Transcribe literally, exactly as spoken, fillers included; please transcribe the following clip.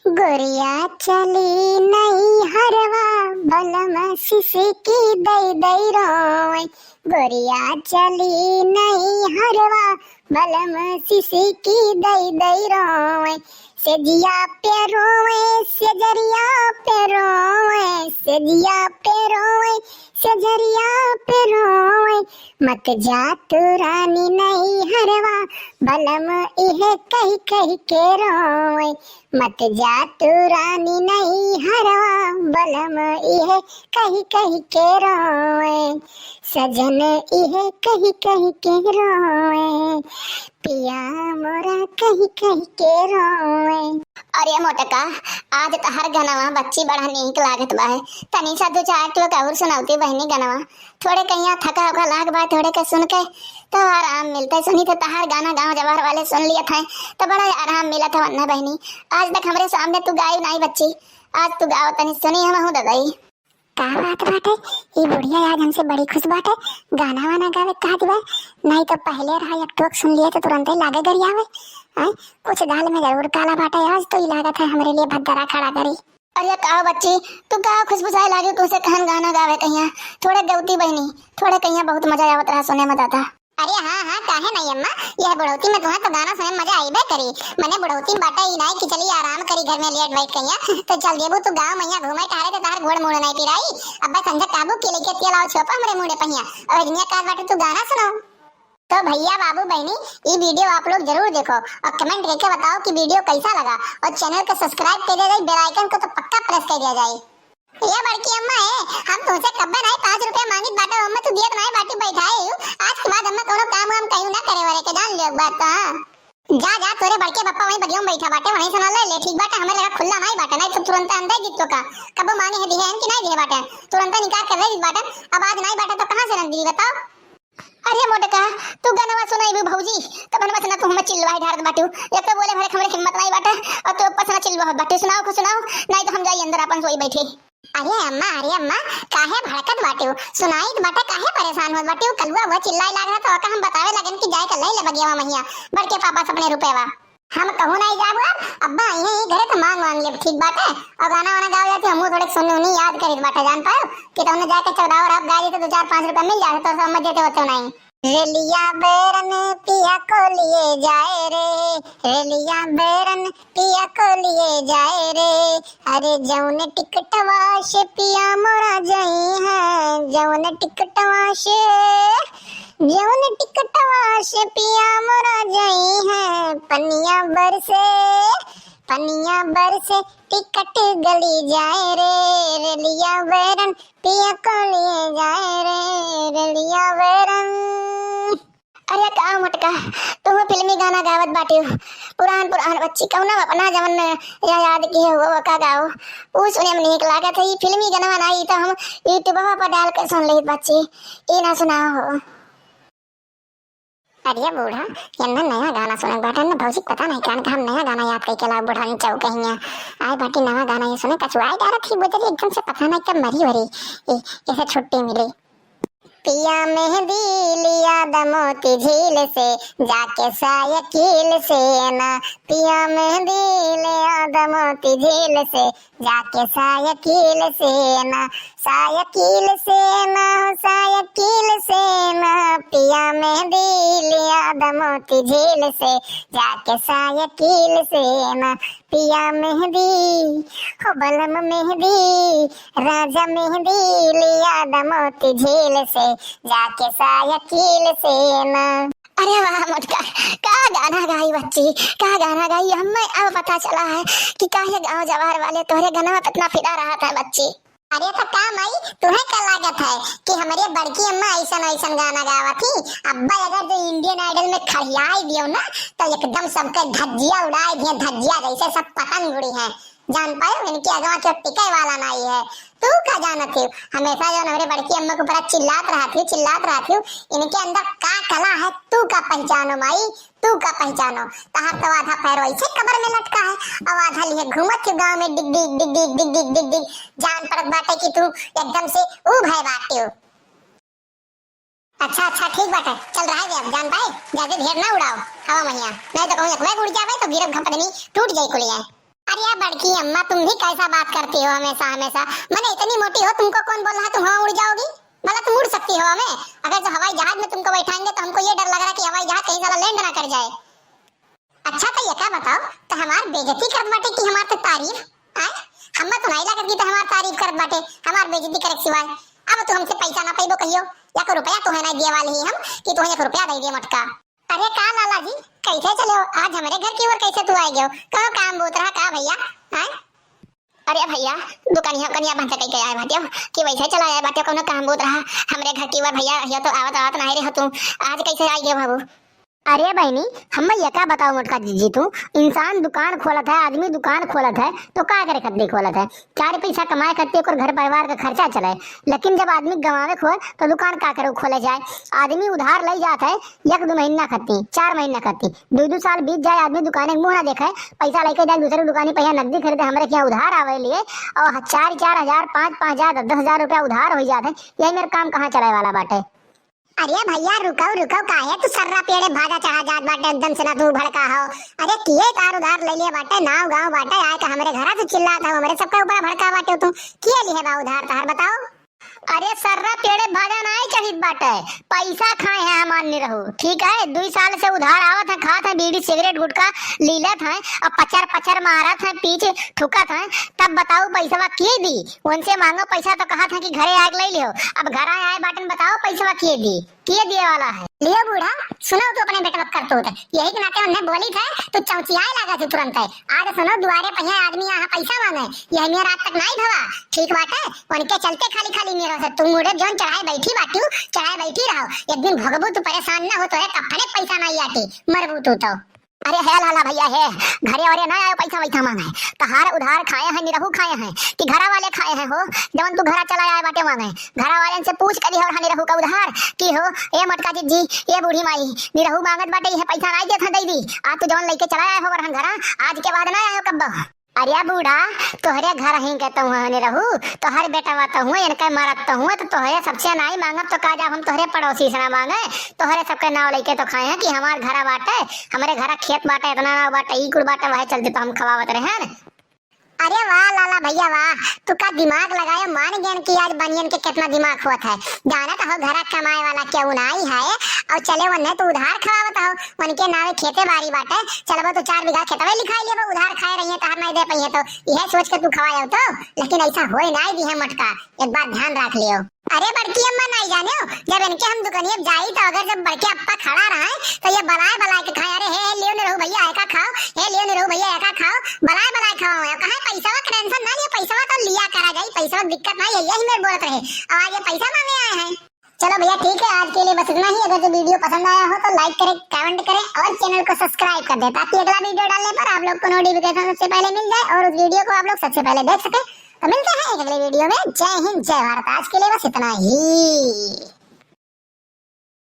गोरिया चली नैहरवा, बलम सिसकी दई दई रोए। गोरिया चली नैहरवा, बलम सिसकी दई दई रोए। सेजिया पे रोए, सेजरिया पे रोए, सेजिया पे रोए, सेजरिया पे रोए। मत जा तू रानी नैहरवा, बलम इहे कहि कहि के रोए। मत जा तू रानी नैहरवा, बलम इहे कहि कहि के रोए, सजन इहे कहि कहि के रोए, पिया मोरा कहि कहि के रोए। अरे मोटका, आज तहार गनवा बच्ची बड़ा नीक लागत बा है। तनी सा दो चार ठो और सुनौती बहिनी गनवा। थोड़े कहिया थका उका लाग बा, थोड़े के सुन के तो आराम मिलता है। सुनी तो तहार गाना गाँव जवार वाले सुन लिया था तो बड़ा आराम मिला था वन्ना बहिनी। आज तक हमरे सामने तू गाई नाई बच्ची, आज तू गाओ तनी सुनी हम हूँ ददाई। का बात बाटे, ई बुढ़िया आज हमसे बड़ी खुश बाटे, गाना वाना गावे कहत बा। नहीं तो पहले रहा एक टोक सुन लिया तो तुरंते लागे गरियावे। आय, कुछ दाल में जरूर काला बाटे, आज तो ई लागत है हमरे लिए भद्दरा खड़ा करी। अरे का बच्ची, तू का खुशबुसाए लागे, तुमसे कहन गाना गावे कहिया, थोड़े गौती बहिनी, थोड़े कहिया बहुत मजा आवत रहा सुने में दादा। अरे हाँ, हाँ, काहे नहीं अम्मा, यह बुढ़ौती में तुहें तो गाना सुने में मजा आइबे करी। मने बुढ़ौती में बाटे ई नाई कि चली आराम करी घर में लेट बैठ कहिया, तो चल देबू तू गाँव मैया घूमे टहरे तो तहार गोड़ मूड़ नहीं पिराई। अब बस संझा काबू के लेके तेल आओ छोपा हमरे मुंडे पहिया, और दुनिया का बाटे तू गाना सुनो। तो भैया बाबू बहिनी, ई वीडियो आप लोग जरूर देखो और कमेंट करके बताओ कि वीडियो कैसा लगा, और चैनल को सब्सक्राइब कर दिया जाए, बेल आइकन को तो पक्का प्रेस कर दिया जाए। ये बड़की अम्मा है, हम तुमसे कब्बे नहीं पाँच रुपया मांगित बाटे, अम्मा तू दियत नहीं बाटी बैठाए हूँ। आज के बाद अम्मा कोनो काम वाम कहीं ना करे वाले के, जान लियो एक बात तो। हाँ, जा जा, तोरे बड़के पप्पा वहीं बगियों में बैठा बाटे, वहीं सुना ले, ले ठीक बाटे, हमें लगा खुला नहीं बाटे, नहीं तो तुरंत अंदर जीतो का। कब्बो मांगे है दिहे हैं कि नहीं दिहे बाटे, तुरंत निकाल कर ले बाटे। अब आज नहीं बाटे तो कहाँ से रंग दी बताओ? अरे मोटका, तू गनवा सुनाइबू भौजी, तब हम बस ना तू हमें चिल्लवाए ढारत बाटू। एक तो बोले हमरे, हमरे हिम्मत नहीं बाटे, और तू ऊपर से ना चिल्लवा बाटू। सुनाओ, कुछ सुनाओ, नहीं तो हम जाई अंदर अपन सोई बैठे। अरे अम्मा, अरे अम्मा, काहे भड़कत बाटू? सुनाई तो बाटे, काहे परेशान होत बाटू? कलुआ हुआ चिल्लाए लाग रहा तो ओका हम बतावे लगन कि जाए के ले ले बगियावा महिया, बड़के पापा से अपने रुपएवा। हम कहूँ नहीं जाबू अब, अब्बा आई हैं ई घरे तो मांग वांग लेब, ठीक बाटे? और गाना वाना गाओ जाती, हमहू थोड़े सुनी उनी याद करीत बाटे, जान पायो कि तुमने जाके चौदह और अब गा देते, दो चार पाँच रुपया मिल जाते, तो समझ देते होते नहीं। रेलिया बैरन पिया को लिए जाए रे, रेलिया बैरन पिया को लिए जाए रे, अरे जौन टिकटवा से पिया मोरा जाई है, जौन टिकटवा से जौन टिकटवा से पिया मोरा जाई है, पनिया बरसे, पनिया बरसे, टिकट गली जाए रे, रेलिया बैरन पिया को लिए जाए रे, रेलिया बैरन। अरे का मोटका, तुम फिल्मी गाना गावत बाटे हो, पुरान पुरान बच्ची कौनो अपना जवन या याद की है वो का गाओ, वो सुने में नीक लागत है। ये फिल्मी गाना बनाई तो हम YouTube पर डाल के सुन लेत बच्ची, ई ना सुनाओ हो। अरे बूढ़ा, एन्ने नया गाना सुने के बाटे न भौजी, पता नहीं कान का हम नया गाना याद करके लाओ बुढ़ानी चौक हियाँ। आए बाटी नवा गाना ये सुने, कचुआई डालत ही बुझली एकदम से, पता नहीं कब मरी वरी, ए, कैसे छुट्टी मिली। पिया मेहंदी लिया द मोती झील से, जाके सायकिल से ना, पिया मेहंदी लिया द मोती झील से, जाके सायकिल से ना, सायकिल से ना हो, सायकिल से ना, पिया मेहंदी लिया द मोती झील से, जाके सायकिल से ना, पिया मेहंदी, हो बलम मेहंदी, राजा मेहंदी लिया द मोती झील से, जाके सायकिल से ना। अरे वाह मोटका, का गाना गाई बच्ची, का गाना गाई। हमें अब पता चला है कि काहे गांव जवार वाले तोहरे गनवा पे इतना फिदा रहत है बच्ची। अरे तो का माई, तुहे का लागत है कि हमरे बड़की अम्मा ऐसन ऐसन गाना गावत ही? अब्बा अगर जो Indian Idol में खड़ियाई दियो ना तो एकदम सबके धज्जिया उड़ाए दिए, धज्जिया जैसे सब पतंग उड़ी है। जान पायो, इनके अगवा के टिके वाला नाई है। तू का जानत हो, हमेशा जो हमरे बड़की अम्मा के ऊपर चिल्लात रहत हो, चिल्लात रहत हो, इनके अंदर का कला है तू का पहचानो माई, तू का पहचानो। तहार तो आधा पैर वैसे कबर में लटका है और आधा लिए घूमत हो गाँव में डिग डिग डिग डिग डिग डिग डिग डिग। जान पड़त बाटे कि तू एकदम से ऊ भय बाटे हो। अच्छा अच्छा ठीक बाटे, चल रहा है अब, जान पाए, ज्यादा ढेर ना उड़ाओ हवा महिया, नहीं तो कहूँ एक बैग उड़ जावे तो गिरब घपदनी टूट जाई कुलिया। अरे यार बड़की अम्मा, तुम भी कैसा बात करती हो हमेशा हमेशा? मैंने इतनी मोटी हो, तुमको कौन बोल रहा तुम हवा उड़ जाओगी? भला तुम उड़ सकती हो हवा में? अगर जो हवाई जहाज में तुमको बैठाएंगे तो हमको ये डर लग रहा है कि हवाई जहाज कहीं साला लैंड ना कर जाए। अच्छा तो ये का बताओ, तो हमार बेइज्जती करत बाटे कि हमार तो तारीफ? आय, हम्मा तो नहीं लागत कि तो हमार तारीफ करत बाटे, हमार बेइज्जती करे के सिवाय। अब तू हमसे पैसा ना पैबो कहियो, या को रुपया तोहे ना दिए वाली ही हम कि तोहे एक रुपया दे दिए मोटका। अरे का लाला जी, कैसे चले हो? आज हमरे घर की ओर कैसे तू आए गयो? कहो काम बहुत रहा का भैया? हैं? अरे भैया, दुकानिया कनिया बंद कई के आए बाटे कि वैसे चला आए बाटे, कोनो काम बहुत रहा हमरे घर की ओर भैया? ये तो आवत आवत ना रहे हो तू, आज कैसे आए गयो बाबू? अरे बहनी, हम ये का बताओ मोटका जीजी तू, इंसान दुकान खोलत है, आदमी दुकान खोलत है तो का करे खातिर खोलत है? चार पैसा कमाए खातिर ओकर घर परिवार का खर्चा चले। लेकिन जब आदमी गंवावे खोल तो दुकान का करे खोले जाए? आदमी उधार ले जात है एक दो महीना खातिर, चार महीना खातिर, दो दो साल बीत जाए, आदमी दुकाने के मुंह ना देखे, पैसा लेके जाए दूसरे दुकानी पे यहाँ नकदी खरीदे, हमरे के यहाँ उधार आवे लिए और चार चार हजार, पाँच पाँच हजार, दस दस हजार रुपया उधार हो जात है। यही मेरे काम कहाँ चलाए वाला बाटे? अरे भैया रुको रुको, काहे तू सर्रा पेड़े भाजा चढ़ा जात बाटे, एकदम से ना तू भड़का हो। अरे किए तार उधार ले लिए बाटे, नाव गाँव बाटे, आए का हमरे घरा से चिल्लात हो, हमरे सबके ऊपर भड़का बाटे तू। किए लिए बा उधार तार बताओ? अरे सर्रा पेड़े भाजा ना चढ़ित बाटे, पैसा खाए हैं हमार निरहू, ठीक है? दुई साल से उधार आवत है, खात है बीड़ी सिगरेट गुटखा लीलत है, अब पचर पचर मारत है, पीछे थुकत है। तब बताओ पैसवा के दी? उनसे मांगो पैसा तो कहत है कि घरे आके ले लियो। अब घर आए, आए बाटन, बताओ पैसवा के दी? के दिए वाला है? लियो बूढ़ा, सुनो तू अपने बेटवा के करतूत। यही के नाते उन्हें बोली थे तो चौचियाए लागा थे तुरंत है। आज सुनो दुआरे पहिया आदमी यहाँ पैसा मांगे, यह मेरा आज तक नहीं भवा। ठीक बाटे, उनके चलते खाली खाली मेरे से तुम मुड़े जोन चढ़ाए बैठी बाटू, चढ़ाए बैठी रहो। एक दिन भगबू तू परेशान ना हो, तोरे कफने पैसा नहीं आटी, मरबू तू तो। अरे हे लाला भैया हे, घरे वरे ना आयो पैसा वैसा मांगे। तहार उधार खाए हैं, निरहू खाए हैं कि घरा वाले खाए हैं हो? जवन तू घरा चला आए बाटे मांगे, घरा वाले से पूछ करी और निरहू का उधार कि हो, ए मोटका जीजी, ए बूढ़ी माई, निरहू मांगत बाटे, ये पैसा नहीं देत है, दे दी। आज तू जवन लेके चला आए हो वरहन घरा, आज के बाद ना आयो कब्बो। अरे बूढ़ा, तोहरे घर ही के तो हुए निरहू, तोहर बेटवा तो हुए, इनके मरत तो हुए, तो तोहरे सबसे नाई मांगब तो का जाब हम तोहरे पड़ोसी से ना मांगे? तोहरे सबके नाव लेके तो खाए हैं कि हमार घरा बाटे, हमरे घरा खेत बाटे, इतना नाव बाटे, ई कुल बाटे, वह चलते तो हम खवावत रहे हैं। अरे वाह लाला भैया वाह, तू का दिमाग लगायो, मान गयन कि आज बनियन के कितना दिमाग होत है। जानत हो घरा कमाए वाला केहू नाई है, और चले वन्ने तू उधार खवावत हो, उनके नावे खेते बारी बाटे, चलबो तो चार बीघा खेतवे लिखाई लेबो, उधार खाए रहिए तहर नहीं दे पइहे तो, यह सोच के तू खवायो तो, लेकिन ऐसा होए नाई दी है मोटका, एक बात ध्यान रख लियो। अरे बड़की अम्मा नाई जाने हो, जब इनके हम दुकानिया पे जाई तो अगर जब बड़के अप्पा खड़ा रहे तो ये बलाए बलाए के खाए, अरे हे, हे लियो निरहू भैया एका खाओ, हे लियो निरहू भैया एका खाओ, बलाए बलाए खाओ। कहाँ पैसा का टेंशन ना लियो, पैसा तो लिया करा जाई, पैसा दिक्कत नहीं है, यही मेरे बोलत रहे। और आज ये पैसा मांगे आए हैं। चलो भैया ठीक है, आज के लिए बस इतना ही। अगर जो वीडियो पसंद आया हो तो लाइक करें, कमेंट करें और चैनल को सब्सक्राइब कर दें, ताकि अगला वीडियो डालने पर आप लोग को नोटिफिकेशन सबसे पहले मिल जाए और उस वीडियो को आप लोग सबसे पहले देख सकें। तो मिलते हैं एक अगले वीडियो में। जय हिंद, जय भारत। आज के लिए बस इतना ही।